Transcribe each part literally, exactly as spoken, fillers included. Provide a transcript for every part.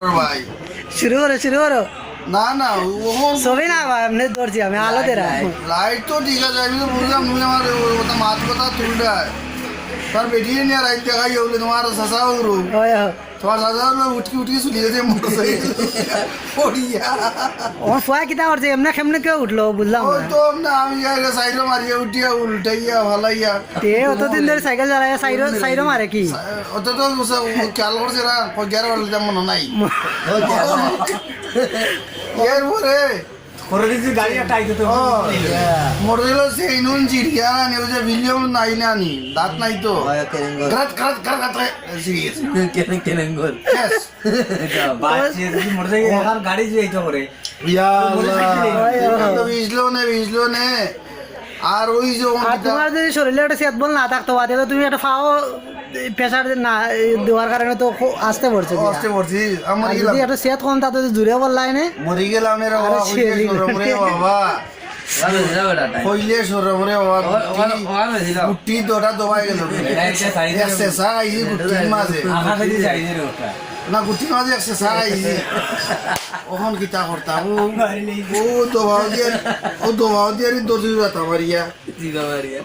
ভাই। শুরু করো, শুরু করো। না, না, ওখান ছবি না ভাই, এমনে ধরছি আমি, আলো দেরা। লাইট তো ঠিক আছে, আমি তো বুঝলাম, তুমি আমার ওই কথা, মাত কথা তুলবে। তার বেটিয়ে নিয়ে রাইত দেখাই হলে তোমার চাচা উরু। ওই, ওই। তোমার চাচা হলো উঠকি উঠকি চলে গেছে মোটরসাইকেল পড়িয়া। ও ফুয়া কিতা করছে? এমনে কেমনে কেউ উঠলো? বুঝলাম ওই না। তো না, আমি আর সাইডে মারিয়া উঠিয়া উল্টাইয়া ফালাইয়া। তে অতদিন ধরে সাইকেল চালাইয়া সাইডো, সাইডো মারে কি? অত তো খেয়াল করছে না, গিয়ার বাড়াইতে মনে নাই। এরপরে করে দিছি গাড়ি একটা আইতে তো। ও, মোটরসাইকেল সেই নুন চিড়িয়া না, নি, ওই যে বিলিয়ন নাই না নি, দাঁত নাই তো। হয়, কেলেঙ্গর। গাত, গাত, গাত, গাত, সিরিয়াস। কেলেং-, কেলেঙ্গর। শেষ। এটা বাস, এ যদি মোটরসাইকেল, আর গাড়ি যে এইটা করে। ইয়া তো মোটরসাইকেল আল্লাহ। এই। এটা তো বিজলো নে, বিজলো নে। আর ওই যে আর তোমার যদি শরীরে একটা সেত বল না থাকতো, বাদে তো তুমি একটা ফাও প্রেশার না দেওয়ার কারণে তো খু-, আসতে পড়ছে দিয়া। আসতে পড়ছি। আমার আর কি যদি লাভ? একটা সেত কম থাকতো, তো জুড়ে বললাই নে। মরি গেলাম রে বাবা, আরে কইলে শরম রে বাবা। কইলে শরম রে বাবা। গুটি, গুটি দুটা দবাই গেল। এক সেসা খাইছি গুটির মাঝে। না, গুটির মাঝে এক সেসা খাইছি। অখন কিতা করতাম? ও, ও দবাও দিয়া, ও দবাও দিয়া দর্জি বাতা মারিয়া।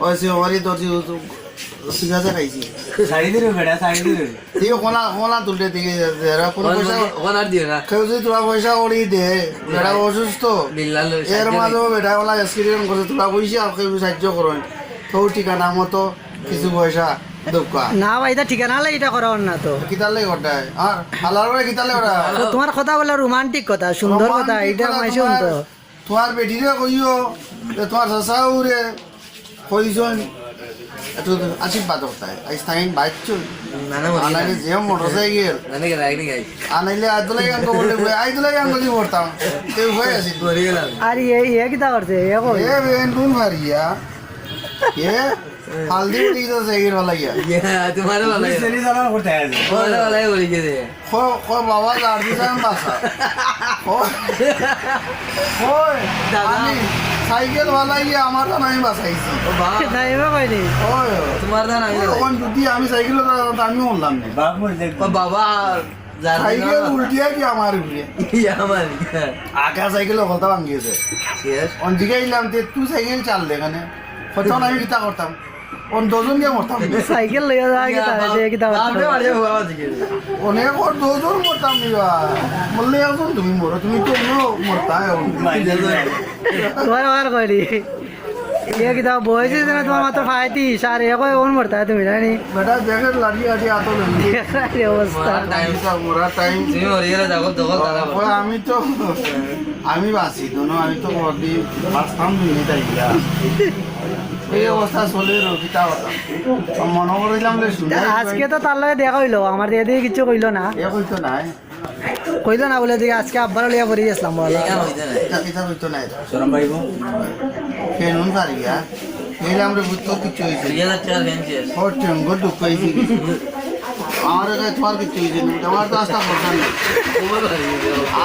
ওই সে আমারই দর্জি, ও তো ঠিক আছে খাইছি। সাইডে রে বেটা, সাইডে রে। ঠিক কলা, কলা তুলতে ঠিক আছে, এরা কোনো পয়সা, ওখান আর দিও না। কেউ যদি তোরা পয়সা করি দে, বেটা অসুস্থ। বিল্লাল এর সাহায্য মাঝেও বেটা ওলা এক্সপিরিয়েন্স করছে, তোরা কইছি আর কেউ সাহায্য করো। তো ঠিকানা মতো কিছু পয়সা দোকা। না ভাই, এটা ঠিকানা লাই এটা করা অর না তো। কিতার লাই ওটায়? আর হালার ভাই কিতার লাই ওটা? তো তোমার কথা বলে রোমান্টিক কথা, সুন্দর কথা, রোমান্টিক এটা কথা মাইসে তোমার শুনতো। তোমার বেটিরে কইও যে তোমার চাচাউরে কইছইন একটু আশীর্বাদ করতায়। আইজ তাইন বাইচ্ছইন। না, না, মরি আনাইলে গেলাম। যে মোটরসাইকেল। না, না, গেলাই, গেলাই। আনাইলে আইদুলাই গান করলে বলে, আইদুলাই গান করলে পড়তাম। তেউ হয়ে আছে। মরি গেলাম। আর ইয়ে, ইয়ে কিতা করছে? ইয়ে কই? এ বেন কোন ফারিয়া? এ ফালদি উঠি গেছে সাইকেল ফালাইয়া। ইয়া, তোমারও ফালাই। তুই সেলি চালান করতে আছিস। তোমারও ফালাই পড়ি গেছে। কো, কো বাবা, লাড়ি যান বাসা। কো, কই, দাদা। আমি সাইকেল ফালাইয়া আমার জান আমি বাঁচাইছি। ও বাবা। না, এবার কইনি। ওই, তোমার জান আমি ওই, বাঁচাইছি। ওখান যদি আমি সাইকেল ফালাইতাম, আমি মরলাম না। বাপ মরে যাক। ও বাবা, যার সাইকেল জান। উল্টিয়া কি আমার উপরে? ইয়া আমার, ইয়া। আগা সাইকেল হকলতা ভাঙি গেছে। শেষ। অন্দিকে আইলাম, তে তুই সাইকেল চাল দে এখানে। কত আমি কিতা করতাম? অন দুজন দিয়া মরতাম। সাইকেল লইয়া যায় কিতা, ইয়া, বাপ, যে কিতা বাপ করতাম? রে, বাড়ি যাবো, বাবা, ঠিক আছে। অনেক অর দুজন মরতাম নি বা। মরলে একজন তুমি মরো, তুমি তো অন্য মরতা এখন। মাইলে যায়। তোমার আর কইরি। ইয়ে কিতা বয়স হইছে না তোমার মাত্র ফাইতি, সার এ কয় কোন মরতা তুমি জানি? বেটা দেখে লাঠি আঠি আতো লইলি। আরে অবস্থা। মরার টাইম। মরার টাইম। তুমি মরে গেলে দেখো, দেখো, দাদা। কয় আমি তো, আমি বাঁচি, দুনো, আমি তো কদি বাঁচতাম দুই মিনিট আইয়া। এই অবস্থা চলে রো, কিতা কথা। মনে করিলাম যে শুনে। আজকে তো তার লগে দেখা হইলো, আমার দিয়ে দিয়ে কিচ্ছু কইলো না। এ কইতো নাই। কইলো না বলে দেখি আজকে আব্বার লইয়া পড়ি গেছিলাম বলা। এটা কইতো নাই। এটা, এটা কইতো নাই। শরম পাইবো। কেন পারি গা? এই আমরা বুঝতো কিচ্ছু হইছে। দুই হাজার টাকা ভ্যান শেষ। ওর টেঙ্গো দুঃখ হইছে। আমার কাছে তোমার কিচ্ছু হইছে না। আমার তো আস্থা ভরসা নেই।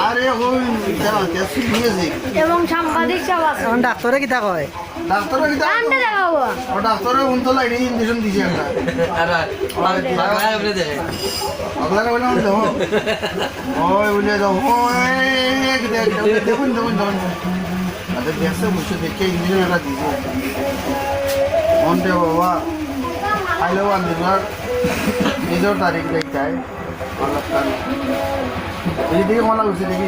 আরে হই, এটা, এটা শুনিয়েছি। এবং সাংবাদিক সব আছে। এখন ডাক্তারে কিতা কয়? ডাক্তারে কিতা কান্দে দেখাবো। ও ডাক্তারে ফোন তো লাইনে ইঞ্জেকশন দিছে একটা। আর, আর, আর, পাগলা হয়ে বলে দেয়। পাগলা হয়ে বলে দেখো। ওই বলে দেখো, ওই, এই, এই, এই, দেখুন, দেখুন, দেখুন। আচ্ছা, দেখছে, বুঝছে, দেখে ইঞ্জেকশন একটা দিছে। ফোন দে বাবা, আইলো আন্দুলার নিজের তারিখ দেখায়। এই দিকে মনে হচ্ছে দেখি।